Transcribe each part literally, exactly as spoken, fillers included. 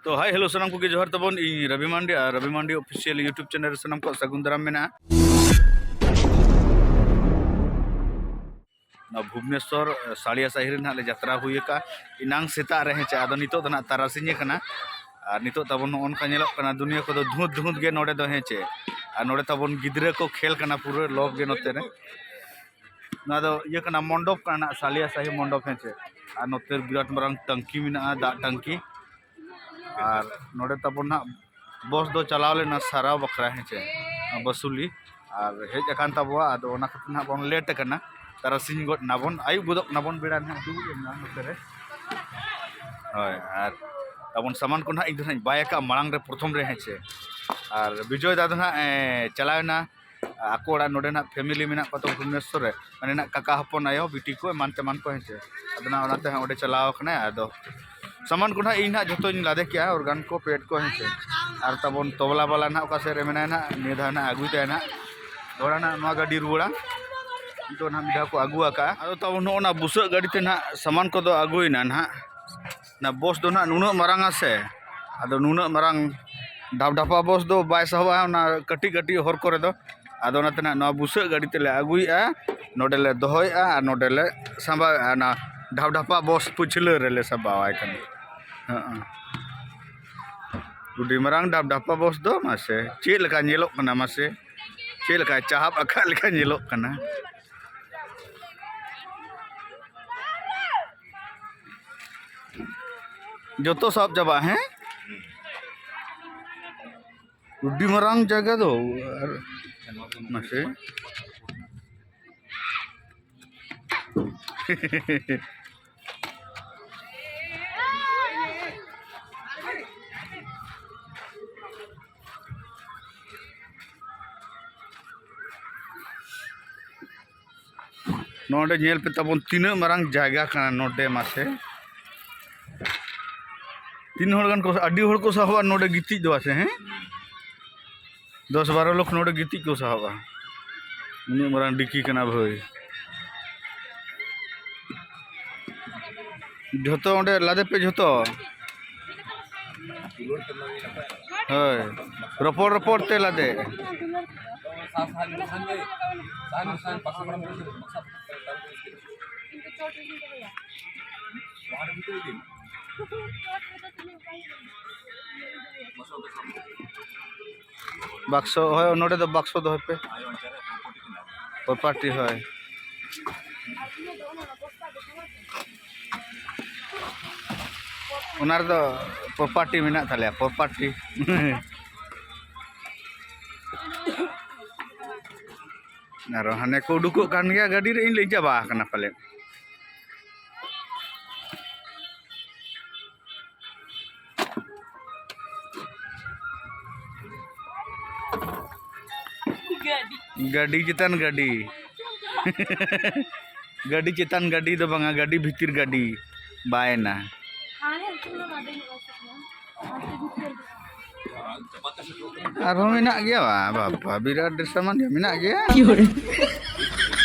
ᱛᱚ hi hello ᱥᱟᱱᱟᱢ ᱠᱚᱜᱮ ᱡᱚᱦᱟᱨ ᱛᱟᱵᱚᱱ, ᱤᱧ ᱨᱚᱵᱤ ᱢᱟᱱᱰᱤ ᱟᱨ ᱨᱚᱵᱤ ᱢᱟᱱᱰᱤ ᱚᱯᱷᱤᱥᱤᱭᱟᱞ YouTube ᱪᱮᱱᱮᱞ ᱨᱮ ᱥᱟᱱᱟᱢ ᱠᱚᱣᱟᱜ ᱥᱟᱹᱜᱩᱱ ᱫᱟᱨᱟᱢ ᱢᱮᱱᱟᱜᱼᱟ᱾ ᱱᱚᱣᱟ ᱵᱷᱩᱵᱽᱱᱮᱥᱚᱨ ᱥᱟᱲᱤᱭᱟ ᱥᱟᱹᱦᱤ ᱨᱮ ᱱᱟᱦᱟᱜ ᱞᱮ ᱡᱟᱛᱨᱟ ᱦᱩᱭ ᱟᱠᱟᱫᱼᱟ ᱮᱱᱟᱝ ᱥᱮᱛᱟᱜ ᱨᱮ, ᱦᱮᱸ ᱪᱮ᱾ ᱟᱫᱚ ᱱᱤᱛᱚᱜ ᱫᱚ ᱱᱟᱦᱟᱜ ᱛᱟᱨᱟᱥᱤᱧ ᱟᱠᱟᱱᱟ ᱟᱨ ᱱᱤᱛᱚᱜ ᱛᱟᱵᱚᱱ ᱱᱚᱜᱼᱚ ᱱᱚᱝᱠᱟ ᱧᱮᱞᱚᱜ ᱠᱟᱱᱟ, ᱫᱩᱱᱤᱭᱟᱹ ᱠᱚᱫᱚ ᱫᱷᱩᱸᱛ ᱫᱷᱩᱸᱛ ᱜᱮ ᱱᱚᱰᱮ ᱫᱚ, ᱦᱮᱸ ᱪᱮ᱾ ᱟᱨ ᱱᱚᱰᱮ ᱛᱟᱵᱚᱱ ᱜᱤᱫᱽᱨᱟᱹ ᱠᱚ ᱠᱷᱮᱞ ᱠᱟᱱᱟ, ᱯᱩᱨᱟᱹ ᱞᱚᱵ ᱜᱮ ᱱᱚᱛᱮ ᱨᱮ᱾ ᱱᱚᱣᱟ ᱫᱚ ᱤᱭᱟᱹ ᱠᱟᱱᱟ, ᱢᱚᱱᱰᱚᱯ ᱠᱟᱱᱟ ᱱᱟᱦᱟᱜ, ᱥᱟᱞᱤᱭᱟ ᱥᱟᱦᱤ ᱢᱚᱱᱰᱚᱯ, ᱦᱮᱸ ᱪᱮ᱾ ᱟᱨ ᱱᱚᱛᱮ ᱵᱤᱨᱟᱴ ᱢᱟᱨᱟᱝ ᱴᱟᱝᱠᱤ ᱢᱮᱱᱟᱜᱼᱟ, ᱫᱟᱜ ᱴᱟᱝᱠᱤ᱾ ᱟᱨ ᱱᱚᱰᱮ ᱛᱟᱵᱚᱱ ᱱᱟᱦᱟᱜ ᱵᱚᱥ ᱫᱚ ᱪᱟᱞᱟᱣ ᱞᱮᱱᱟ ᱥᱟᱨᱟᱣ ᱵᱟᱠᱷᱨᱟ, ᱦᱮᱸ ᱪᱮ, ᱵᱟᱹᱥᱩᱞᱤ᱾ ᱟᱨ ᱦᱮᱡ ᱟᱠᱟᱱ ᱛᱟᱵᱚᱣᱟ, ᱟᱫᱚ ᱚᱱᱟ ᱠᱷᱟᱹᱛᱤᱨ ᱱᱟᱦᱟᱜ ᱵᱚᱱ ᱞᱮᱴ ᱟᱠᱟᱱᱟ, ᱛᱟᱨᱟᱥᱤᱧ ᱜᱚᱫ ᱱᱟᱵᱚᱱ, ᱟᱹᱭᱩᱵ ᱜᱚᱫᱚᱜ ᱱᱟᱵᱚᱱ, ᱵᱮᱲᱟ ᱱᱟᱦᱟᱜ ᱰᱩᱵᱩᱡ ᱮᱱᱟ ᱱᱚᱛᱮ ᱨᱮ᱾ ᱦᱳᱭ, ᱟᱨ ᱛᱟᱵᱚᱱ ᱥᱟᱢᱟᱱ ᱠᱚ ᱱᱟᱦᱟᱜ ᱤᱧ ᱫᱚ ᱱᱟᱦᱟᱜ ᱤᱧ ᱵᱟᱭ ᱟᱠᱟᱫᱼᱟ ᱢᱟᱲᱟᱝ ᱨᱮ, ᱯᱨᱚᱛᱷᱚᱢ ᱨᱮ, ᱦᱮᱸ ᱪᱮ᱾ ᱟᱨ ᱵᱤᱡᱚᱭ ᱫᱟ ᱫᱚ ᱱᱟᱦᱟᱜ, ᱮ, ᱪᱟᱞᱟᱣ ᱮᱱᱟ ᱟᱠᱚ ᱚᱲᱟᱜ, ᱱᱚᱰᱮ ᱱᱟᱦᱟᱜ ᱯᱷᱮᱢᱤᱞᱤ ᱢᱮᱱᱟᱜ ᱠᱚᱣᱟ ᱛᱚ ᱵᱷᱩᱵᱽᱱᱮᱥᱚᱨ ᱨᱮ, ᱢᱟᱱᱮ ᱱᱟᱦᱟᱜ ᱠᱟᱠᱟ ᱦᱚᱯᱚᱱ ᱟᱭᱳ ᱵᱤᱴᱤ ᱠᱚ ᱮᱢᱟᱱ ᱛᱮᱢᱟᱱ ᱠᱚ, ᱦᱮᱸ ᱪᱮ᱾ ᱟᱫᱚ ᱱᱟᱦᱟᱜ ᱚᱱᱟᱛᱮ ᱦᱟᱸᱜ ᱚᱸᱰᱮ ᱪᱟᱞᱟᱣ ᱟᱠᱟᱱᱟᱭ᱾ ᱟᱫᱚ ᱥᱟᱢᱟᱱ ᱠᱚ ᱱᱟᱦᱟᱜ ᱤᱧ ᱱᱟᱦᱟᱜ ᱡᱷᱚᱛᱚᱧ ᱞᱟᱫᱮ ᱠᱮᱜᱼᱟ, ᱚᱨᱜᱟᱱ ᱠᱚ, ᱯᱮᱰ ᱠᱚ, ᱦᱮᱸ ᱪᱮ᱾ ᱟᱨ ᱛᱟᱵᱚᱱ ᱛᱚᱵᱞᱟ ᱵᱟᱞᱟ ᱱᱟᱦᱟᱜ ᱚᱠᱟ ᱥᱮᱫ ᱨᱮ ᱢᱮᱱᱟᱭᱟ ᱱᱟᱦᱟᱜ, ᱱᱤᱭᱟᱹ ᱫᱷᱟᱣ ᱱᱟᱦᱟᱜ ᱟᱹᱜᱩᱭ ᱛᱟᱭᱟ ᱱᱟᱦᱟᱜ, ᱫᱚᱦᱲᱟ ᱱᱟᱦᱟᱜ ᱱᱚᱣᱟ ᱜᱟᱹᱰᱤ ᱨᱩᱣᱟᱹᱲᱟ᱾ ᱱᱤᱛᱚᱜ ᱱᱟᱦᱟᱜ ᱢᱤᱫ ᱫᱷᱟᱣ ᱠᱚ ᱟᱹᱜᱩ ᱟᱠᱟᱜᱼᱟ᱾ ᱟᱫᱚ ᱛᱟᱵᱚᱱ ᱱᱚᱜᱼᱚ ᱱᱟ ᱵᱩᱥᱟᱹᱜ ᱜᱟᱹᱰᱤ ᱛᱮ ᱱᱟᱦᱟᱜ ᱥᱟᱢᱟᱱ ᱠᱚᱫᱚ ᱟᱹᱜᱩᱭᱮᱱᱟ ᱱᱟᱦᱟᱜ᱾ ᱚᱱᱟ ᱵᱚᱥ ᱫᱚ ᱱᱟᱦᱟᱜ ᱱᱩᱱᱟᱹᱜ ᱢᱟᱨᱟᱝᱟ ᱥᱮ, ᱟᱫᱚ ᱱᱩᱱᱟᱹᱜ ᱢᱟᱨᱟᱝ ᱰᱷᱟᱯᱰᱷᱟᱯᱟ ᱵᱚᱥ ᱫᱚ ᱵᱟᱭ ᱥᱟᱦᱚᱵᱼᱟ ᱚᱱᱟ ᱠᱟᱹᱴᱤᱡ ᱠᱟᱹᱴᱤᱡ ᱦᱚᱨ ᱠᱚᱨᱮ ᱫᱚ᱾ ᱟᱫᱚ ᱚᱱᱟᱛᱮ ᱱᱟᱦᱟᱜ ᱱᱚᱣᱟ ᱵᱩᱥᱟᱹᱜ ᱜᱟᱹᱰᱤ ᱛᱮᱞᱮ ᱟᱹᱜᱩᱭᱮᱫᱼᱟ, ᱱᱚᱰᱮ ᱞᱮ ᱫᱚᱦᱚᱭᱮᱫᱼᱟ ᱟᱨ ᱱᱚᱰᱮ ᱞᱮ ᱥᱟᱢᱵᱟᱣᱮᱫᱼᱟ, ᱚᱱᱟ ᱰᱷᱟᱯᱰᱷᱟᱯᱟ ᱵᱚᱥ ᱯᱟᱹᱪᱷᱞᱟᱹ ᱨᱮᱞᱮ ᱥᱟᱢᱵᱟᱣᱟᱭ ᱠᱟᱱᱟ᱾ ᱦᱮᱸ, ᱟᱹᱰᱤ ᱢᱟᱨᱟᱝ ᱰᱷᱟᱯᱰᱷᱟᱯᱟ ᱵᱚᱥ ᱫᱚ ᱢᱟᱥᱮ ᱪᱮᱫ ᱞᱮᱠᱟ ᱧᱮᱞᱚᱜ ᱠᱟᱱᱟ, ᱢᱟᱥᱮ ᱪᱮᱫ ᱞᱮᱠᱟ ᱪᱟᱦᱟᱵ ᱟᱠᱟᱫ ᱞᱮᱠᱟ ᱧᱮᱞᱚᱜ ᱠᱟᱱᱟ᱾ ᱡᱚᱛᱚ ᱥᱟᱵ ᱪᱟᱵᱟᱜᱼᱟ, ᱦᱮᱸ? ᱟᱹᱰᱤ ᱢᱟᱨᱟᱝ ᱡᱟᱭᱜᱟ ᱫᱚ᱾ ᱟᱨ ᱢᱟᱥᱮ᱾ ᱱᱚᱰᱮ ᱧᱮᱞ ᱯᱮ ᱛᱟᱵᱚᱱ, ᱛᱤᱱᱟᱹᱜ ᱢᱟᱨᱟᱝ ᱡᱟᱭᱜᱟ ᱠᱟᱱᱟ ᱱᱚᱰᱮ, ᱢᱟᱥᱮ᱾ ᱛᱤᱱ ᱦᱚᱲ ᱜᱟᱱ ᱠᱚ, ᱟᱹᱰᱤ ᱦᱚᱲ ᱠᱚ ᱥᱟᱦᱚᱵᱼᱟ ᱱᱚᱰᱮ ᱜᱤᱛᱤᱡ ᱫᱚ, ᱟᱥᱮ, ᱦᱮᱸ? ᱫᱚᱥ ᱵᱟᱨᱚ ᱞᱳᱠ ᱱᱚᱰᱮ ᱜᱤᱛᱤᱡ ᱠᱚ ᱥᱟᱦᱚᱵᱼᱟ᱾ ᱩᱱᱟᱹᱜ ᱢᱟᱨᱟᱝ ᱰᱤᱠᱤ ᱠᱟᱱᱟ ᱵᱷᱟᱹᱭ᱾ ᱡᱷᱚᱛᱚ ᱚᱸᱰᱮ ᱞᱟᱫᱮ ᱯᱮ, ᱡᱷᱚᱛᱚ᱾ ᱦᱳᱭ, ᱨᱚᱯᱚᱲ ᱨᱚᱯᱚᱲ ᱛᱮ ᱞᱟᱫᱮ᱾ ᱵᱟᱠᱥᱚ, ᱦᱳᱭ, ᱱᱚᱰᱮ ᱫᱚ ᱵᱟᱠᱥᱚ ᱫᱚᱦᱚᱭ ᱯᱮ᱾ ᱯᱨᱚᱯᱟᱨᱴᱤ, ᱦᱳᱭ᱾ ᱚᱱᱟ ᱨᱮᱫᱚ ᱯᱨᱚᱯᱟᱨᱴᱤ ᱢᱮᱱᱟᱜ ᱛᱟᱞᱮᱭᱟ, ᱯᱨᱚᱯᱟᱨᱴᱤ᱾ ᱟᱨᱚ ᱦᱟᱱᱮ ᱠᱚ ᱩᱰᱩᱠᱚᱜ ᱠᱟᱱ ᱜᱮᱭᱟ ᱜᱟᱹᱰᱤ ᱨᱮ, ᱤᱧ ᱞᱟᱹᱭ ᱪᱟᱵᱟ ᱟᱠᱟᱱᱟ ᱯᱟᱞᱮᱫ᱾ ᱜᱟᱹᱰᱤ ᱪᱮᱛᱟᱱ ᱜᱟᱹᱰᱤ᱾ ᱜᱟᱹᱰᱤ ᱪᱮᱛᱟᱱ ᱜᱟᱹᱰᱤ ᱫᱚ ᱵᱟᱝᱟ, ᱜᱟᱹᱰᱤ ᱵᱷᱤᱛᱤᱨ ᱜᱟᱹᱰᱤ ᱵᱟᱭᱮᱱᱟ᱾ ᱟᱨᱦᱚᱸ ᱢᱮᱱᱟᱜ ᱜᱮᱭᱟ, ᱵᱟ-, ᱵᱟᱯᱟ, ᱵᱤᱨᱟᱴ ᱰᱷᱮᱨ ᱥᱟᱢᱟᱱ ᱜᱮ ᱢᱮᱱᱟᱜ ᱜᱮᱭᱟ᱾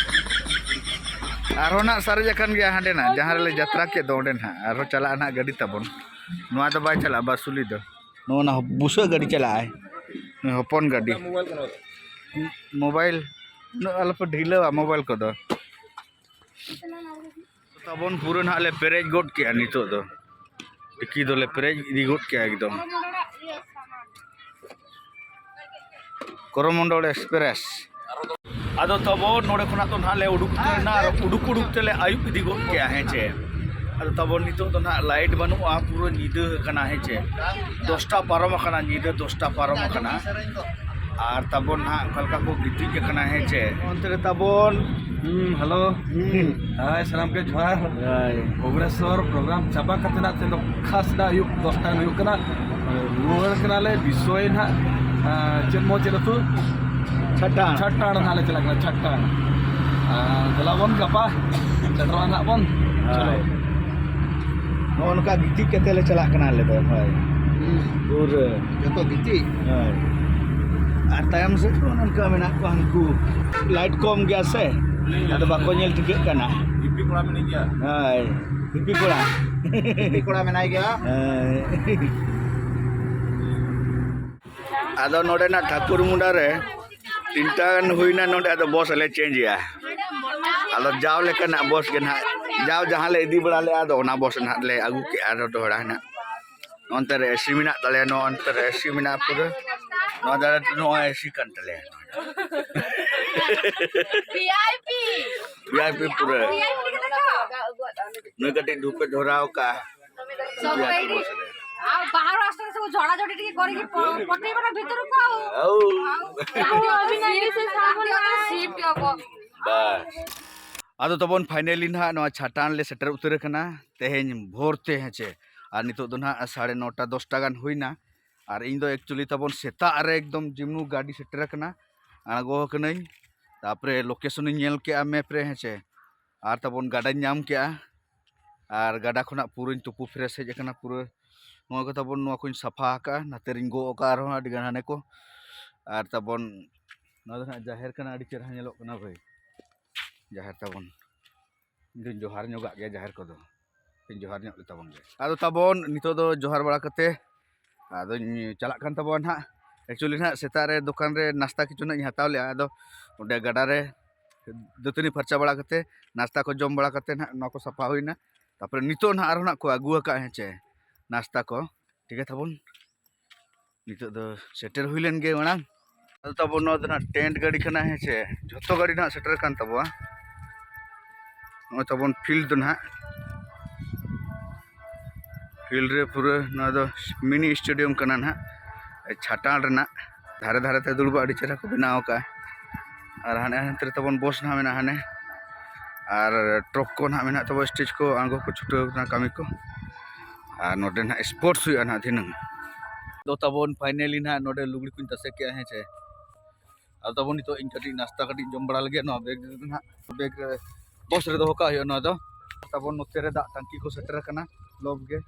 ᱟᱨᱦᱚᱸ ᱱᱟᱜ ᱥᱟᱨᱮᱡ ᱟᱠᱟᱱ ᱜᱮᱭᱟ ᱦᱟᱸᱰᱮ ᱱᱟᱜ, ᱡᱟᱦᱟᱸ ᱨᱮᱞᱮ ᱡᱟᱛᱨᱟ ᱠᱮᱫ ᱫᱚ ᱚᱸᱰᱮ ᱱᱟᱜ᱾ ᱟᱨᱦᱚᱸ ᱪᱟᱞᱟᱜᱼᱟ ᱱᱟᱜ ᱜᱟᱹᱰᱤ ᱛᱟᱵᱚᱱ᱾ ᱱᱚᱣᱟ ᱫᱚ ᱵᱟᱭ ᱪᱟᱞᱟᱜᱼᱟ, ᱵᱟᱥᱩᱞᱤ ᱫᱚ᱾ ᱱᱚᱜᱼᱚ ᱱᱟ ᱵᱩᱥᱟᱹᱜ ᱜᱟᱹᱰᱤ ᱪᱟᱞᱟᱜᱼᱟᱭ, ᱱᱩᱭ ᱦᱚᱯᱚᱱ ᱜᱟᱹᱰᱤ᱾ ᱢᱳᱵᱟᱭᱤᱞ ᱩᱱᱟᱹᱜ ᱟᱞᱚᱯᱮ ᱰᱷᱤᱞᱟᱹᱣᱟ, ᱢᱳᱵᱟᱭᱤᱞ ᱠᱚᱫᱚ᱾ ᱛᱟᱵᱚᱱ ᱯᱩᱨᱟᱹ ᱱᱟᱦᱟᱜ ᱞᱮ ᱯᱮᱨᱮᱡ ᱜᱚᱫ ᱠᱮᱜᱼᱟ ᱱᱤᱛᱚᱜ ᱫᱚ᱾ ᱴᱤᱠᱤ ᱫᱚᱞᱮ ᱯᱮᱨᱮᱡ ᱤᱫᱤ ᱜᱚᱫ ᱠᱮᱜᱼᱟ ᱮᱠᱫᱚᱢ᱾ ᱠᱚᱨᱚᱢᱚᱱᱰᱚᱞ ᱮᱠᱥᱯᱨᱮᱥ᱾ ᱟᱫᱚ ᱛᱟᱵᱚᱱ ᱱᱚᱰᱮ ᱠᱷᱚᱱᱟᱜ ᱫᱚ ᱱᱟᱦᱟᱜ ᱞᱮ ᱩᱰᱩᱠ ᱩᱛᱟᱹᱨ ᱮᱱᱟ, ᱟᱨ ᱩᱰᱩᱠ ᱩᱰᱩᱠ ᱛᱮᱞᱮ ᱟᱹᱭᱩᱵ ᱤᱫᱤ ᱜᱚᱫ ᱠᱮᱜᱼᱟ, ᱦᱮᱸ ᱪᱮ᱾ ᱟᱫᱚ ᱛᱟᱵᱚᱱ ᱱᱤᱛᱚᱜ ᱫᱚ ᱱᱟᱦᱟᱜ ᱞᱟᱭᱤᱴ ᱵᱟᱹᱱᱩᱜᱼᱟ, ᱯᱩᱨᱟᱹ ᱧᱤᱫᱟᱹ ᱟᱠᱟᱱᱟ, ᱦᱮᱸ ᱪᱮ᱾ ᱫᱚᱥᱴᱟ ᱯᱟᱨᱚᱢ ᱟᱠᱟᱱᱟ, ᱧᱤᱫᱟᱹ ᱫᱚᱥᱴᱟ ᱯᱟᱨᱚᱢ ᱟᱠᱟᱱᱟ᱾ ᱟᱨ ᱛᱟᱵᱚᱱ ᱱᱟᱦᱟᱜ ᱚᱠᱟ ᱞᱮᱠᱟ ᱠᱚ ᱜᱤᱛᱤᱡ ᱟᱠᱟᱱᱟ, ᱦᱮᱸ ᱪᱮ᱾ ᱚᱱᱛᱮ ᱨᱮ ᱛᱟᱵᱚᱱ᱾ ᱦᱩᱸ, ᱦᱮᱞᱳ᱾ ᱦᱩᱸ᱾ ᱦᱟᱭ, ᱥᱟᱱᱟᱢ ᱜᱮ ᱡᱚᱦᱟᱨ᱾ ᱦᱟᱭ᱾ ᱵᱷᱩᱵᱽᱱᱮᱥᱚᱨ ᱯᱨᱳᱜᱨᱟᱢ ᱪᱟᱵᱟ ᱠᱟᱛᱮ ᱱᱟᱜ ᱛᱮᱦᱮᱧ ᱫᱚ ᱠᱷᱟᱥ ᱱᱟᱜ ᱟᱹᱭᱩᱵ ᱫᱚᱥᱴᱟ ᱦᱩᱭᱩᱜ ᱠᱟᱱᱟ᱾ ᱨᱩᱣᱟᱹᱲ ᱠᱟᱱᱟᱞᱮ ᱵᱤᱥᱚᱭ ᱱᱟᱜ, ᱟᱸ, ᱪᱮᱫ ᱢᱚᱡᱽ ᱪᱮᱫ ᱟᱹᱛᱩ? ᱪᱷᱟᱴᱟᱱ᱾ ᱪᱷᱟᱴᱟᱱ ᱱᱟᱜ ᱞᱮ ᱪᱟᱞᱟᱜ ᱠᱟᱱᱟ, ᱪᱷᱟᱴᱟᱱ᱾ ᱟᱨ ᱫᱮᱞᱟ ᱵᱚᱱ ᱜᱟᱯᱟ ᱥᱮᱴᱮᱨᱚᱜᱼᱟ ᱱᱟᱜ ᱵᱚᱱ᱾ ᱦᱳᱭ᱾ ᱪᱚᱞᱚ᱾ ᱱᱚᱜᱼᱚ ᱱᱚᱝᱠᱟ ᱜᱤᱛᱤᱡ ᱠᱟᱛᱮ ᱞᱮ ᱪᱟᱞᱟᱜ ᱠᱟᱱᱟ ᱟᱞᱮ ᱫᱚ, ᱦᱳᱭ᱾ ᱦᱩᱸ᱾ ᱯᱩᱨᱟᱹ᱾ ᱡᱚᱛᱚ ᱜᱤᱛᱤᱡ? ᱦᱳᱭ᱾ ᱟᱨ ᱛᱟᱭᱚᱢ ᱥᱮᱫ ᱠᱚ ᱚᱱᱠᱟ ᱢᱮᱱᱟᱜ ᱠᱚᱣᱟ, ᱦᱟᱱᱠᱩ ᱞᱟᱭᱤᱴ ᱠᱚᱢ ᱜᱮᱭᱟ ᱥᱮ, ᱟᱫᱚ ᱵᱟᱠᱚ ᱧᱮᱞ ᱴᱷᱤᱠᱟᱹᱜ ᱠᱟᱱᱟ᱾ ᱦᱤᱯᱤ ᱠᱚᱲᱟ ᱢᱮᱱᱟᱭ ᱜᱮᱭᱟ᱾ ᱦᱳᱭ, ᱦᱤᱯᱤ ᱠᱚᱲᱟ᱾ ᱦᱤᱯᱤ ᱠᱚᱲᱟ ᱢᱮᱱᱟᱭ ᱜᱮᱭᱟ᱾ ᱦᱳᱭ᱾ ᱟᱫᱚ ᱱᱚᱰᱮᱱᱟᱜ ᱴᱷᱟᱹᱠᱩᱨ ᱢᱩᱸᱰᱟ ᱨᱮ ᱛᱤᱱᱴᱟ ᱜᱟᱱ ᱦᱩᱭᱱᱟ, ᱱᱚᱰᱮ ᱟᱫᱚ ᱵᱚᱥ ᱞᱮ ᱪᱮᱧᱡᱽ ᱮᱜᱼᱟ᱾ ᱟᱫᱚ ᱡᱟᱣ ᱞᱮᱠᱟᱱᱟᱜ ᱵᱚᱥ ᱜᱮ ᱱᱟᱦᱟᱜ, ᱡᱟᱣ ᱡᱟᱦᱟᱸ ᱞᱮ ᱤᱫᱤ ᱵᱟᱲᱟ ᱞᱮᱫᱼᱟ, ᱟᱫᱚ ᱚᱱᱟ ᱵᱚᱥ ᱱᱟᱦᱟᱜ ᱞᱮ ᱟᱹᱜᱩ ᱠᱮᱜᱼᱟ ᱟᱨᱦᱚᱸ ᱫᱚᱦᱲᱟ ᱱᱟᱦᱟᱜ᱾ ᱱᱚᱱᱛᱮ ᱨᱮ ᱮᱥᱤ ᱢᱮᱱᱟᱜ ᱛᱟᱞᱮᱭᱟ, ᱱᱚᱜᱼᱚ ᱱᱚᱱᱛᱮ ᱨᱮ ᱮᱥᱤ ᱢᱮᱱᱟᱜᱼᱟ ᱯᱩᱨᱟᱹ᱾ ᱱᱚᱣᱟ ᱫᱟᱨᱮ ᱛᱮ ᱱᱚᱜᱼᱚᱭ ᱮᱥᱤ ᱠᱟᱱ ᱛᱟᱞᱮᱭᱟ᱾ ᱵᱷᱤ I P. V I P ᱯᱩᱨᱟᱹ᱾ ᱱᱩᱭ ᱠᱟᱹᱴᱤᱡ ᱫᱷᱩᱯᱮ ᱫᱷᱚᱨᱟᱣ ᱠᱟᱜᱼᱟ᱾ ᱵᱷᱤ ᱟᱭ ᱯᱤ ᱵᱚᱥ ᱨᱮ᱾ ଆଉ ବାହାରୁ ଆସୁଛନ୍ତି ସବୁ ଝଡ଼ାଝଡ଼ି ଟିକେ କରିକି ପ-, ପଠେଇବେ ନା ଭିତରକୁ ଆଉ। ଆଉ। ଆଉ ସିଫ୍ଟ ହବ। ବାସ୍। ᱟᱫᱚ ᱛᱟᱵᱚᱱ finally ᱱᱟᱦᱟᱜ ᱱᱚᱣᱟ ᱪᱷᱟᱴᱟᱱ ᱞᱮ ᱥᱮᱴᱮᱨ ᱩᱛᱟᱹᱨ ᱟᱠᱟᱱᱟ ᱛᱮᱦᱮᱧ ᱵᱷᱳᱨ ᱛᱮ, ᱦᱮᱸ ᱪᱮ᱾ ᱟᱨ ᱱᱤᱛᱚᱜ ᱫᱚ ᱱᱟᱦᱟᱜ ᱥᱟᱲᱮ ᱱᱚᱴᱟ, ᱫᱚᱥᱴᱟ ᱜᱟᱱ ᱦᱩᱭᱱᱟ᱾ ᱟᱨ ᱤᱧ ᱫᱚ actually ᱛᱟᱵᱚᱱ ᱥᱮᱛᱟᱜ ᱨᱮ ᱮᱠᱫᱚᱢ ᱡᱤᱢᱱᱩ ᱜᱟᱹᱰᱤ ᱥᱮᱴᱮᱨ ᱟᱠᱟᱱᱟ, ᱟᱬᱜᱚ ᱟᱠᱟᱱᱟᱹᱧ᱾ ᱛᱟᱯᱚᱨᱮ location ᱤᱧ ᱧᱮᱞ ᱠᱮᱜᱼᱟ map ᱨᱮ, ᱦᱮᱸ ᱪᱮ᱾ ᱟᱨ ᱛᱟᱵᱚᱱ ᱜᱟᱰᱟᱧ ᱧᱟᱢ ᱠᱮᱜᱼᱟ᱾ ᱟᱨ ᱜᱟᱰᱟ ᱠᱷᱚᱱᱟᱜ ᱯᱩᱨᱟᱹᱧ ᱛᱩᱯᱩ fresh ᱦᱮᱡ ᱟᱠᱟᱱᱟ ᱯᱩᱨᱟᱹ᱾ ᱱᱚᱣᱟ ᱠᱚ ᱛᱟᱵᱚᱱ, ᱱᱚᱣᱟ ᱠᱚᱧ ᱥᱟᱯᱷᱟ ᱟᱠᱟᱜᱼᱟ, ᱱᱟᱛᱮ ᱨᱤᱧ ᱜᱚᱜ ᱟᱠᱟᱫ ᱟᱨᱦᱚᱸ ᱟᱹᱰᱤ ᱜᱟᱱ ᱦᱟᱱᱮ ᱠᱚ᱾ ᱟᱨ ᱛᱟᱵᱚᱱ ᱱᱚᱣᱟ ᱫᱚ ᱱᱟᱦᱟᱜ ᱡᱟᱦᱮᱨ ᱠᱟᱱᱟ, ᱟᱹᱰᱤ ᱪᱮᱦᱨᱟ ᱧᱮᱞᱚᱜ ᱠᱟᱱᱟ ᱵᱷᱟᱹᱭ ᱡᱟᱦᱮᱨ ᱛᱟᱵᱚᱱ᱾ ᱤᱧ ᱫᱚᱧ ᱡᱚᱦᱟᱨ ᱧᱚᱜᱟᱜ ᱜᱮᱭᱟ ᱡᱟᱦᱮᱨ ᱠᱚᱫᱚ, ᱤᱧ ᱡᱚᱦᱟᱨ ᱧᱚᱜ ᱞᱮ ᱛᱟᱵᱚᱱ ᱜᱮ᱾ ᱟᱫᱚ ᱛᱟᱵᱚᱱ ᱱᱤᱛᱚᱜ ᱫᱚ ᱡᱚᱦᱟᱨ ᱵᱟᱲᱟ ᱠᱟᱛᱮ ᱟᱫᱚᱧ ᱪᱟᱞᱟᱜ ᱠᱟᱱ ᱛᱟᱵᱚᱱᱟ ᱱᱟᱦᱟᱜ᱾ Actually ᱱᱟᱦᱟᱜ ᱥᱮᱛᱟᱜ ᱨᱮ ᱫᱚᱠᱟᱱ ᱨᱮ ᱱᱟᱥᱛᱟ ᱠᱤᱪᱷᱩ ᱱᱟᱦᱟᱜ ᱤᱧ ᱦᱟᱛᱟᱣ ᱞᱮᱜᱼᱟ, ᱟᱫᱚ ᱚᱸᱰᱮ ᱜᱟᱰᱟ ᱨᱮ ᱫᱟᱹᱛᱟᱹᱱᱤ ᱯᱷᱟᱨᱪᱟ ᱵᱟᱲᱟ ᱠᱟᱛᱮ, ᱱᱟᱥᱛᱟ ᱠᱚ ᱡᱚᱢ ᱵᱟᱲᱟ ᱠᱟᱛᱮ ᱱᱟᱦᱟᱜ ᱱᱚᱣᱟ ᱠᱚ ᱥᱟᱯᱷᱟ ᱦᱩᱭᱱᱟ᱾ ᱛᱟᱯᱚᱨᱮ ᱱᱤᱛᱚᱜ ᱱᱟᱦᱟᱜ ᱟᱨᱦᱚᱸ ᱱᱟᱦᱟᱜ ᱠᱚ ᱟᱹᱜᱩ ᱟᱠᱟᱫᱼᱟ, ᱦᱮᱸ ᱪᱮ, ᱱᱟᱥᱛᱟ ᱠᱚ᱾ ᱴᱷᱤᱠ ᱜᱮᱭᱟ ᱛᱟᱵᱚᱱ, ᱱᱤᱛᱚᱜ ᱫᱚ ᱥᱮᱴᱮᱨ ᱦᱩᱭ ᱞᱮᱱ ᱜᱮ ᱢᱟᱲᱟᱝ᱾ ᱟᱫᱚ ᱛᱟᱵᱚᱱ ᱱᱚᱣᱟ ᱫᱚ ᱱᱟᱦᱟᱜ tent ᱜᱟᱹᱰᱤ ᱠᱟᱱᱟ, ᱦᱮᱸ ᱪᱮ, ᱡᱷᱚᱛᱚ ᱜᱟᱹᱰᱤ ᱱᱟᱦᱟᱜ ᱥᱮᱴᱮᱨ ᱟᱠᱟᱱ ᱛᱟᱵᱚᱣᱟ᱾ ᱱᱚᱜᱼᱚᱭ ᱛᱟᱵᱚᱱ field ᱫᱚ ᱱᱟᱦᱟᱜ, field ᱨᱮ ᱯᱩᱨᱟᱹ ᱱᱚᱣᱟ ᱫᱚ mini stadium ᱠᱟᱱᱟ ᱱᱟᱦᱟᱜ, ᱪᱷᱟᱴᱟᱱ ᱨᱮᱱᱟᱜ᱾ ᱫᱷᱟᱨᱮ ᱫᱷᱟᱨᱮ ᱛᱮ ᱫᱩᱲᱩᱵ ᱟᱹᱰᱤ ᱪᱮᱦᱨᱟ ᱠᱚ ᱵᱮᱱᱟᱣ ᱟᱠᱟᱫᱼᱟ᱾ ᱟᱨ ᱦᱟᱱᱮ ᱦᱟᱱᱛᱮ ᱨᱮ ᱛᱟᱵᱚᱱ ᱵᱚᱥ ᱱᱟᱦᱟᱜ ᱢᱮᱱᱟᱜᱼᱟ ᱦᱟᱱᱮ, ᱟᱨ ᱴᱨᱚᱠ ᱠᱚ ᱱᱟᱦᱟᱜ ᱢᱮᱱᱟᱜ ᱛᱟᱵᱚᱱᱟ, stage ᱠᱚ, ᱟᱬᱜᱚ ᱠᱚ ᱪᱷᱩᱴᱟᱹᱣ ᱠᱟᱱᱟ ᱠᱟᱹᱢᱤ ᱠᱚ᱾ ᱟᱨ ᱱᱚᱰᱮ ᱱᱟᱦᱟᱜ sports ᱦᱩᱭᱩᱜᱼᱟ ᱱᱟᱦᱟᱜ ᱫᱷᱤᱱᱟᱹᱝ᱾ ᱫᱚ ᱛᱟᱵᱚᱱ finally ᱱᱟᱦᱟᱜ ᱱᱚᱰᱮ ᱞᱩᱜᱽᱲᱤ ᱠᱚᱧ ᱛᱟᱥᱮ ᱠᱮᱜᱼᱟ, ᱦᱮᱸ ᱪᱮ᱾ ᱟᱫᱚ ᱛᱟᱵᱚᱱ ᱱᱤᱛᱚᱜ ᱤᱧ ᱠᱟᱹᱴᱤᱡ ᱱᱟᱥᱛᱟ ᱠᱟᱹᱴᱤᱡ ᱡᱚᱢ ᱵᱟᱲᱟ ᱞᱟᱹᱜᱤᱫ ᱱᱚᱣᱟ bag ᱨᱮ ᱱᱟᱦᱟᱜ, bag ᱨᱮ ᱵᱚᱥ ᱨᱮ ᱫᱚᱦᱚ ᱠᱟᱜ ᱦᱩᱭᱩᱜᱼᱟ ᱱᱚᱣᱟ ᱫᱚ᱾ ᱛᱟᱵᱚᱱ ᱱᱚᱛᱮ ᱨᱮ ᱫᱟᱜ ᱴᱟᱝᱠᱤ ᱠᱚ ᱥᱮᱴᱮᱨ ᱟᱠᱟᱱᱟ ᱞᱚᱵ ᱜᱮ,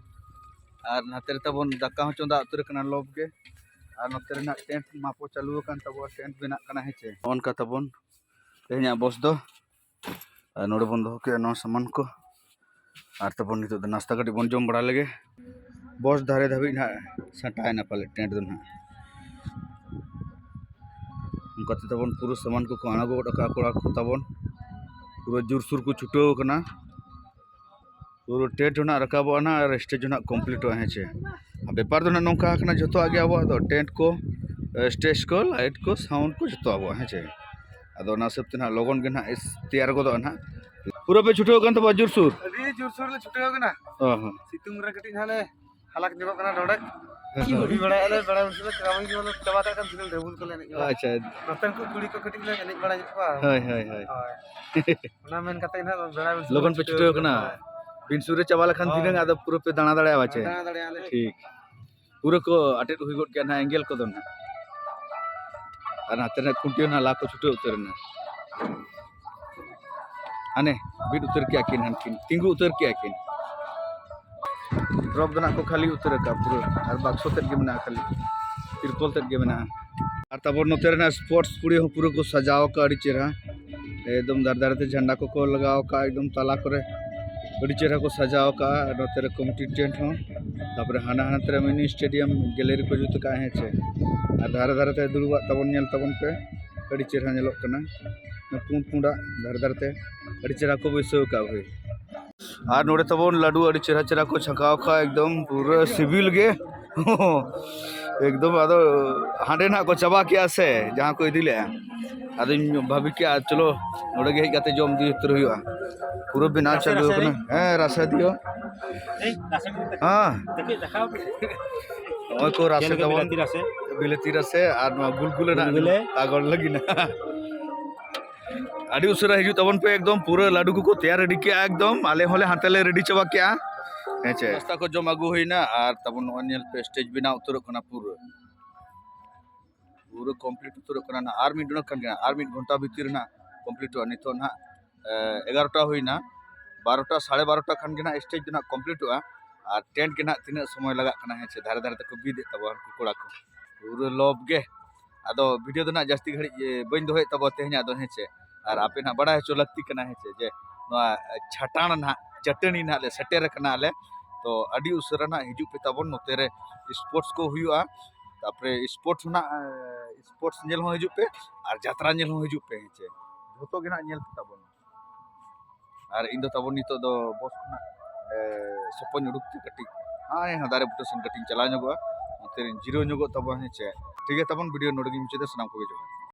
ᱟᱨ ᱱᱚᱛᱮ ᱨᱮ ᱛᱟᱵᱚᱱ ᱫᱟᱠᱟ ᱦᱚᱸ ᱪᱚᱸᱫᱟ ᱩᱛᱟᱹᱨ ᱟᱠᱟᱱᱟ ᱞᱚᱵ ᱜᱮ, ᱟᱨ ᱱᱚᱛᱮ ᱨᱮᱱᱟᱜ tent ᱢᱟᱯᱚ ᱪᱟᱹᱞᱩ ᱟᱠᱟᱱ ᱛᱟᱵᱚᱱᱟ, tent ᱵᱮᱱᱟᱜ ᱠᱟᱱᱟ, ᱦᱮᱸ ᱪᱮ᱾ ᱱᱚᱜᱼᱚ ᱱᱚᱝᱠᱟ ᱛᱟᱵᱚᱱ ᱛᱮᱦᱮᱧᱟᱜ ᱵᱚᱥ ᱫᱚ᱾ ᱟᱨ ᱱᱚᱰᱮ ᱵᱚᱱ ᱫᱚᱦᱚ ᱠᱮᱜᱼᱟ ᱱᱚᱣᱟ ᱥᱟᱢᱟᱱ ᱠᱚ᱾ ᱟᱨ ᱛᱟᱵᱚᱱ ᱱᱤᱛᱚᱜ ᱫᱚ ᱱᱟᱥᱛᱟ ᱠᱟᱹᱴᱤᱡ ᱵᱚᱱ ᱡᱚᱢ ᱵᱟᱲᱟ ᱞᱮᱜᱮ᱾ ᱵᱚᱥ ᱫᱷᱟᱨᱮ ᱫᱷᱟᱹᱵᱤᱡ ᱱᱟᱦᱟᱜ ᱥᱟᱸᱴᱟᱭᱮᱱᱟ ᱯᱟᱞᱮ tent ᱫᱚ ᱱᱟᱦᱟᱜ᱾ ᱠᱟᱛᱮ ᱛᱟᱵᱚᱱ ᱯᱩᱨᱟᱹ ᱥᱟᱢᱟᱱ ᱠᱚᱠᱚ ᱟᱬᱜᱚ ᱜᱚᱫ ᱟᱠᱟᱫ ᱠᱚᱲᱟ ᱠᱚ ᱛᱟᱵᱚᱱ᱾ ᱯᱩᱨᱟᱹ ᱡᱳᱨᱥᱳᱨ ᱠᱚ ᱪᱷᱩᱴᱟᱹᱣ ᱟᱠᱟᱱᱟ᱾ ᱯᱩᱨᱟᱹ ᱴᱮᱱᱴ ᱦᱚᱸ ᱱᱟᱜ ᱨᱟᱠᱟᱵᱚᱜᱼᱟ ᱱᱟᱜ ᱟᱨ ᱥᱴᱮᱡᱽ ᱦᱚᱸ ᱱᱟᱜ ᱠᱚᱢᱯᱞᱤᱴᱚᱜᱼᱟ, ᱦᱮᱸ ᱪᱮ᱾ ᱟᱨ ᱵᱮᱯᱟᱨ ᱫᱚ ᱱᱟᱜ ᱱᱚᱝᱠᱟ ᱠᱟᱱᱟ, ᱡᱷᱚᱛᱚᱣᱟᱜ ᱜᱮ ᱟᱵᱚᱣᱟᱜ ᱫᱚ ᱴᱮᱱᱴ ᱠᱚ, ᱥᱴᱮᱡᱽ ᱠᱚ, ᱞᱟᱭᱤᱴ ᱠᱚ, ᱥᱟᱣᱩᱱᱰ ᱠᱚ ᱡᱷᱚᱛᱚ ᱟᱵᱚᱣᱟᱜ, ᱦᱮᱸ ᱪᱮ᱾ ᱟᱫᱚ ᱚᱱᱟ ᱦᱤᱥᱟᱹᱵ ᱛᱮ ᱱᱟᱜ ᱞᱚᱜᱚᱱ ᱜᱮ ᱱᱟᱜ ᱤᱥ-, ᱛᱮᱭᱟᱨ ᱜᱚᱫᱚᱜᱼᱟ ᱱᱟᱜ᱾ ᱯᱩᱨᱟᱹ ᱯᱮ ᱪᱷᱩᱴᱟᱹᱣ ᱟᱠᱟᱱ ᱛᱟᱵᱚᱱᱟ ᱡᱳᱨᱥᱳᱨ? ᱟᱹᱰᱤ ᱡᱳᱨᱥᱳᱨ ᱞᱮ ᱪᱷᱩᱴᱟᱹᱣ ᱟᱠᱟᱱᱟ᱾ ᱦᱚᱸ, ᱦᱚᱸ᱾ ᱥᱤᱛᱩᱝ ᱨᱮ ᱠᱟᱹᱴᱤᱡ ᱱᱟᱜ ᱞᱮ ᱦᱟᱞᱟᱠ ᱧᱚᱜᱚᱜ ᱠᱟᱱᱟ ᱱᱚᱰᱮ᱾ ᱦᱮᱸ, ᱦᱮᱸ᱾ ᱠᱩᱞᱤ ᱵᱟᱲᱟᱭᱮᱫ ᱞᱮ ᱵᱮᱲᱟ ᱵᱤᱧ ᱥᱟᱞᱟᱜ ᱪᱟᱵᱟ ᱵᱟᱝ ᱪᱟᱵᱟ ᱞᱮᱱ ᱪᱟᱵᱟ ᱠᱟᱜ ᱠᱷᱟᱱ ᱛᱤᱱᱟᱹᱜ ᱰᱷᱟᱹᱵᱩᱞ ᱠᱚᱞᱮ ᱮᱱᱮᱡ ᱠᱟᱱᱟ᱾ ᱟᱪᱪᱷᱟ᱾ ᱱᱚᱛᱮᱱ ᱠᱚ ᱠᱩᱲᱤ ᱠᱚ ᱠᱟᱹᱴᱤᱡ ᱞᱮ ᱮᱱᱮᱡ ᱵᱟᱲᱟ ᱧᱚᱜ ᱠᱚᱣᱟ᱾ ᱦᱳᱭ, ᱦᱳᱭ, ᱦᱳᱭ᱾ ᱦᱳᱭ᱾ ᱚᱱᱟ ᱢᱮᱱ ᱠᱟᱛᱮ ᱜᱮ ᱱᱟᱜ ᱵᱮᱲᱟ ᱵᱤᱧ ᱥᱟᱞᱟᱜ ᱞᱚᱜᱚᱱ ᱯᱮ ᱪᱷᱩᱴᱟᱹᱣ ᱠᱟᱱᱟ᱾ ᱦᱳᱭ᱾ ᱵᱤᱱ ᱥᱩᱨ ᱨᱮ ᱪᱟᱵᱟ ᱞᱮᱠᱷᱟᱱ ᱦᱳᱭ᱾ ᱛᱤᱱᱟᱹᱝ ᱟᱫᱚ ᱯᱩᱨᱟᱹ ᱯᱮ ᱫᱟᱬᱟ ᱫᱟᱲᱮᱭᱟᱜᱼᱟ ᱪᱮ? ᱫᱟᱬᱟ ᱫᱟᱲᱮᱭᱟᱜᱼᱟ ᱞᱮ᱾ ᱴᱷᱤᱠ᱾ ᱯᱩᱨᱟᱹ ᱠᱚ ᱟᱴᱮᱫ ᱦᱩᱭ ᱜᱚᱫ ᱠᱮᱜᱼᱟ ᱱᱟᱦᱟᱜ ᱮᱸᱜᱮᱞ ᱠᱚᱫᱚ ᱱᱟᱦᱟᱜ᱾ ᱟᱨ ᱱᱟᱛᱮ ᱨᱮᱱᱟᱜ ᱠᱷᱩᱱᱴᱤ ᱦᱚᱸ ᱱᱟᱦᱟᱜ ᱞᱟ ᱠᱚ ᱪᱷᱩᱴᱟᱹᱣ ᱩᱛᱟᱹᱨ ᱮᱱᱟ᱾ ᱦᱟᱱᱮ ᱵᱤᱫ ᱩᱛᱟᱹᱨ ᱠᱮᱜᱼᱟ ᱠᱤᱱ, ᱦᱟᱱᱠᱤᱱ ᱛᱤᱸᱜᱩ ᱩᱛᱟᱹᱨ ᱠᱮᱜᱼᱟ ᱠᱤᱱ᱾ ᱰᱨᱚᱯ ᱫᱚ ᱱᱟᱦᱟᱜ ᱠᱚ ᱠᱷᱟᱹᱞᱤ ᱩᱛᱟᱹᱨ ᱟᱠᱟᱫᱼᱟ ᱯᱩᱨᱟᱹ, ᱟᱨ ᱵᱟᱠᱥᱚ ᱛᱮᱫ ᱜᱮ ᱢᱮᱱᱟᱜᱼᱟ, ᱠᱷᱟᱹᱞᱤ ᱛᱤᱨᱯᱚᱞ ᱛᱮᱫ ᱜᱮ ᱢᱮᱱᱟᱜᱼᱟ᱾ ᱟᱨ ᱛᱟᱵᱚᱱ ᱱᱚᱛᱮ ᱨᱮᱱᱟᱜ ᱥᱯᱳᱨᱴᱥ ᱯᱩᱲᱤ ᱦᱚᱸ ᱯᱩᱨᱟᱹ ᱠᱚ ᱥᱟᱡᱟᱣ ᱟᱠᱟᱫᱼᱟ ᱟᱹᱰᱤ ᱪᱮᱦᱨᱟ᱾ ᱮᱠᱫᱚᱢ ᱫᱷᱟᱨᱮ ᱫᱷᱟᱨᱮ ᱛᱮ ᱡᱷᱟᱱᱰᱟ ᱠᱚᱠᱚ ᱞᱟᱜᱟᱣ ᱟᱠᱟᱫᱼᱟ, ᱮᱠᱫᱚᱢ ᱛᱟᱞᱟ ᱠᱚᱨᱮ ᱟᱹᱰᱤ ᱪᱮᱦᱨᱟ ᱠᱚ ᱥᱟᱡᱟᱣ ᱟᱠᱟᱫᱼᱟ᱾ ᱟᱨ ᱱᱚᱛᱮ ᱨᱮ ᱠᱚᱢᱤᱴᱤ ᱴᱮᱱᱴ ᱦᱚᱸ, ᱛᱟᱯᱚᱨᱮ ᱦᱟᱱᱟ ᱦᱟᱱᱟ ᱛᱮ ᱢᱤᱱᱤ ᱥᱴᱮᱰᱤᱭᱟᱢ ᱜᱮᱞᱟᱨᱤ ᱠᱚ ᱡᱩᱛ ᱟᱠᱟᱫᱼᱟ, ᱦᱮᱸ ᱪᱮ᱾ ᱟᱨ ᱫᱷᱟᱨᱮ ᱫᱷᱟᱨᱮ ᱛᱮ ᱫᱩᱲᱩᱵᱟᱜ ᱛᱟᱵᱚᱱ ᱧᱮᱞ ᱛᱟᱵᱚᱱ ᱯᱮ, ᱟᱹᱰᱤ ᱪᱮᱦᱨᱟ ᱧᱮᱞᱚᱜ ᱠᱟᱱᱟ᱾ ᱚᱱᱟ ᱯᱩᱸᱰ ᱯᱩᱸᱰᱟᱜ ᱫᱷᱟᱨᱮ ᱫᱷᱟᱨᱮ ᱛᱮ ᱟᱹᱰᱤ ᱪᱮᱦᱨᱟ ᱠᱚ ᱵᱟᱹᱭᱥᱟᱹᱣ ᱟᱠᱟᱫ ᱵᱷᱟᱹᱭ᱾ ᱟᱨ ᱱᱚᱰᱮ ᱛᱟᱵᱚᱱ ᱞᱟᱹᱰᱩ ᱟᱹᱰᱤ ᱪᱮᱦᱨᱟ ᱪᱮᱦᱨᱟ ᱠᱚ ᱪᱷᱟᱸᱠᱟᱣ ᱟᱠᱟᱫᱼᱟ, ᱮᱠᱫᱚᱢ ᱯᱩᱨᱟᱹ ᱥᱤᱵᱤᱞ ᱜᱮ᱾ ᱮᱠᱫᱚᱢ ᱟᱫᱚ ᱦᱟᱸᱰᱮ ᱱᱟᱦᱟᱜ ᱠᱚ ᱪᱟᱵᱟ ᱠᱮᱜᱼᱟ ᱥᱮ, ᱡᱟᱦᱟᱸ ᱠᱚ ᱤᱫᱤ ᱞᱮᱜᱼᱟ᱾ ᱟᱫᱚᱧ ᱵᱷᱟᱵᱤ ᱠᱮᱜᱼᱟ, ᱪᱚᱞᱚ ᱱᱚᱰᱮ ᱜᱮ ᱦᱮᱡ ᱠᱟᱛᱮ ᱡᱚᱢ ᱤᱫᱤ ᱩᱛᱟᱹᱨ ᱦᱩᱭᱩᱜᱼᱟ᱾ ᱯᱩᱨᱟᱹ ᱵᱮᱱᱟᱣ ᱨᱟᱥᱮ, ᱪᱟᱹᱞᱩ ᱨᱟᱥᱮ ᱟᱠᱟᱱᱟ᱾ ᱨᱮ? ᱦᱮᱸ, ᱨᱟᱥᱮ ᱫᱤᱭᱳ᱾ ᱮᱭ, ᱨᱟᱥᱮ ᱫᱤᱭᱳ᱾ ᱦᱮᱸ᱾ ᱫᱮᱠᱷᱤ, ᱫᱮᱠᱷᱟᱣ᱾ ᱱᱚᱜᱼᱚᱭ ᱠᱚ ᱨᱟᱥᱮ ᱪᱮᱫ ᱞᱮᱠᱟ ᱛᱟᱵᱚᱱ᱾ ᱵᱤᱞᱟᱹᱛᱤ ᱨᱟᱥᱮ? ᱵᱤᱞᱟᱹᱛᱤ ᱨᱟᱥᱮ ᱟᱨ ᱱᱚᱣᱟ ᱜᱩᱞᱜᱩᱞᱟᱹ ᱱᱟᱜ ᱜᱩᱞᱜᱩᱞᱟᱹ? ᱯᱟᱜᱚᱲ ᱞᱟᱹᱜᱤᱫ ᱱᱟᱜ᱾ ᱟᱹᱰᱤ ᱩᱥᱟᱹᱨᱟ ᱦᱤᱡᱩᱜ ᱛᱟᱵᱚᱱ ᱯᱮ, ᱮᱠᱫᱚᱢ ᱯᱩᱨᱟᱹ ᱞᱟᱹᱰᱩ ᱠᱚᱠᱚ ᱛᱮᱭᱟᱨ ᱨᱮᱰᱤ ᱠᱮᱜᱼᱟ, ᱮᱠᱫᱚᱢ ᱟᱞᱮ ᱦᱚᱸᱞᱮ ᱦᱟᱱᱛᱮ ᱞᱮ ᱨᱮᱰᱤ ᱪᱟᱵᱟ ᱠᱮᱜᱼᱟ᱾ ᱦᱮᱸ ᱪᱮ? ᱱᱟᱥᱛᱟ ᱠᱚ ᱡᱚᱢ ᱟᱹᱜᱩ ᱦᱩᱭᱱᱟ ᱟᱨ ᱛᱟᱵᱚᱱ ᱱᱚᱜᱼᱚᱭ ᱧᱮᱞ ᱯᱮ, ᱥᱴᱮᱡᱽ ᱵᱮᱱᱟᱣ ᱩᱛᱟᱹᱨᱚᱜ ᱠᱟᱱᱟ ᱯᱩᱨᱟᱹ᱾ ᱯᱩᱨᱟᱹ ᱠᱚᱢᱯᱞᱤᱴ ᱩᱛᱟᱹᱨᱚᱜ ᱠᱟᱱᱟ ᱱᱟᱦᱟᱜ, ᱟᱨ ᱢᱤᱫ ᱰᱚᱸᱰᱮᱠ ᱠᱷᱟᱱ ᱜᱮ ᱱᱟᱦᱟᱜ, ᱟᱨ ᱢᱤᱫ ᱜᱷᱚᱱᱴᱟ ᱵᱷᱤᱛᱤᱨ ᱨᱮ ᱱᱟᱦᱟᱜ ᱠᱚᱢᱯᱞᱤᱴᱚᱜᱼᱟ᱾ ᱱᱤᱛᱚᱜ ᱱᱟᱦᱟᱜ, ᱮ, ᱮᱜᱟᱨᱚᱴᱟ ᱦᱩᱭᱱᱟ, ᱵᱟᱨᱚᱴᱟ, ᱥᱟᱲᱮ ᱵᱟᱨᱚᱴᱟ ᱠᱷᱟᱱ ᱜᱮ ᱱᱟᱦᱟᱜ ᱥᱴᱮᱡᱽ ᱫᱚ ᱱᱟᱦᱟᱜ ᱠᱚᱢᱯᱞᱤᱴᱚᱜᱼᱟ᱾ ᱟᱨ ᱴᱮᱱᱴ ᱜᱮ ᱱᱟᱦᱟᱜ ᱛᱤᱱᱟᱹᱜ ᱥᱚᱢᱚᱭ ᱞᱟᱜᱟᱜ ᱠᱟᱱᱟ, ᱦᱮᱸ ᱪᱮ, ᱫᱷᱟᱨᱮ ᱫᱷᱟᱨᱮ ᱛᱮᱠᱚ ᱵᱤᱫ ᱮᱫ ᱛᱟᱵᱚᱱᱟ ᱩᱱᱠᱩ ᱠᱚᱲᱟ ᱠᱚ᱾ ᱯᱩᱨᱟᱹ ᱞᱚᱵ ᱜᱮ᱾ ᱟᱫᱚ ᱵᱷᱤᱰᱤᱭᱳ ᱫᱚ ᱱᱟᱦᱟᱜ ᱡᱟᱹᱥᱛᱤ ᱜᱷᱟᱹᱲᱤᱡ, ᱮ, ᱵᱟᱹᱧ ᱫᱚᱦᱚᱭᱮᱫ ᱛᱟᱵᱚᱱᱟ ᱛᱮᱦᱮᱧᱟᱜ ᱫᱚ, ᱦᱮᱸ ᱪᱮ᱾ ᱟᱨ ᱟᱯᱮ ᱱᱟᱦᱟᱜ ᱵᱟᱲᱟᱭ ᱦᱚᱪᱚ ᱞᱟᱹᱠᱛᱤ ᱠᱟᱱᱟ, ᱦᱮᱸ ᱪᱮ, ᱡᱮ ᱱᱚᱣᱟ ᱪᱷᱟᱴᱟᱬ ᱱᱟᱦᱟᱜ, ᱪᱟᱹᱴᱟᱹᱱᱤ ᱱᱟᱦᱟᱜ ᱞᱮ ᱥᱮᱴᱮᱨ ᱟᱠᱟᱱᱟ ᱟᱞᱮ᱾ ᱛᱚ ᱟᱹᱰᱤ ᱩᱥᱟᱹᱨᱟ ᱱᱟᱦᱟᱜ ᱦᱤᱡᱩᱜ ᱯᱮ ᱛᱟᱵᱚᱱ, ᱱᱚᱛᱮ ᱨᱮ ᱥᱯᱳᱨᱴᱥ ᱠᱚ ᱦᱩᱭᱩᱜᱼᱟ᱾ ᱛᱟᱯᱚᱨᱮ ᱥᱯᱳᱨᱴᱥ ᱦᱚᱸ ᱱᱟᱜ ᱥᱯᱳᱨᱴᱥ ᱧᱮᱞ ᱦᱚᱸ ᱦᱤᱡᱩᱜ ᱯᱮ ᱟᱨ ᱡᱟᱛᱨᱟ ᱧᱮᱞ ᱦᱚᱸ ᱦᱤᱡᱩᱜ ᱯᱮ, ᱦᱮᱸ ᱪᱮ? ᱡᱷᱚᱛᱚ ᱜᱮ ᱱᱟᱜ ᱧᱮᱞ ᱯᱮ ᱛᱟᱵᱚᱱ᱾ ᱟᱨ ᱤᱧ ᱫᱚ ᱛᱟᱵᱚᱱ ᱱᱤᱛᱚᱜ ᱫᱚ ᱵᱚᱥ ᱠᱷᱚᱱᱟᱜ ᱥᱚᱯᱚᱧ ᱩᱰᱩᱠ ᱛᱮ ᱠᱟᱹᱴᱤᱡ ᱦᱟᱸ ᱫᱟᱨᱮ ᱵᱩᱴᱟᱹ ᱥᱮᱱ ᱠᱟᱹᱴᱤᱡ ᱤᱧ ᱪᱟᱞᱟᱣ ᱧᱚᱜᱚᱜᱼᱟ, ᱚᱱᱛᱮ ᱨᱤᱧ ᱡᱤᱨᱟᱹᱣ ᱧᱚᱜᱚᱜ ᱛᱟᱵᱚᱱᱟ, ᱦᱮᱸ ᱪᱮ? ᱴᱷᱤᱠ ᱜᱮᱭᱟ, ᱛᱟᱵᱚᱱ ᱵᱷᱤᱰᱤᱭᱳ ᱱᱚᱰᱮ ᱜᱤᱧ ᱢᱩᱪᱟᱹᱫᱟ᱾ ᱥᱟᱱᱟᱢ ᱠᱚᱜᱮ ᱡᱚᱦᱟᱨ᱾